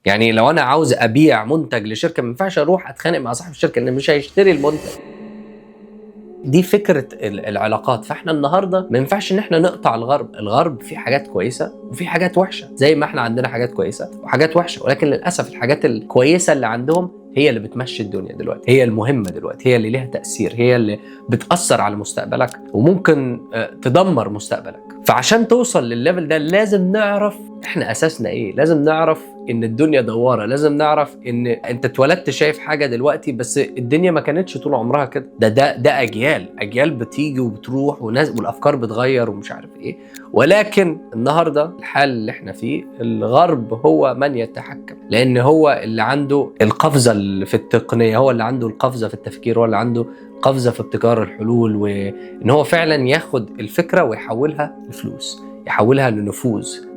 يعني لو انا عاوز ابيع منتج لشركه، ما ينفعش اروح اتخانق مع صاحب الشركه لان مش هيشتري المنتج. دي فكرة العلاقات. فاحنا النهارده ما ينفعش ان احنا نقطع الغرب. الغرب في حاجات كويسة وفي حاجات وحشه، زي ما احنا عندنا حاجات كويسة وحاجات وحشه، ولكن للاسف الحاجات الكويسة اللي عندهم هي اللي بتمشي الدنيا دلوقتي، هي المهمة دلوقتي، هي اللي ليها تاثير، هي اللي بتاثر على مستقبلك وممكن تدمر مستقبلك. فعشان توصل للل level ده لازم نعرف احنا اساسنا ايه، لازم نعرف ان الدنيا دواره، لازم نعرف ان انت اتولدت شايف حاجة دلوقتي بس الدنيا ما كانتش طول عمرها كده. ده اجيال، اجيال بتيجي وبتروح وناس والافكار بتغير ومش عارف ايه. ولكن النهارده الحال اللي احنا فيه الغرب هو من يتحكم، لان هو اللي عنده القفزة اللي في التقنيه، هو اللي عنده القفزة في التفكير، هو اللي عنده قفزه في ابتكار الحلول، وان هو فعلا ياخد الفكرة ويحولها لفلوس، يحولها لنفوذ.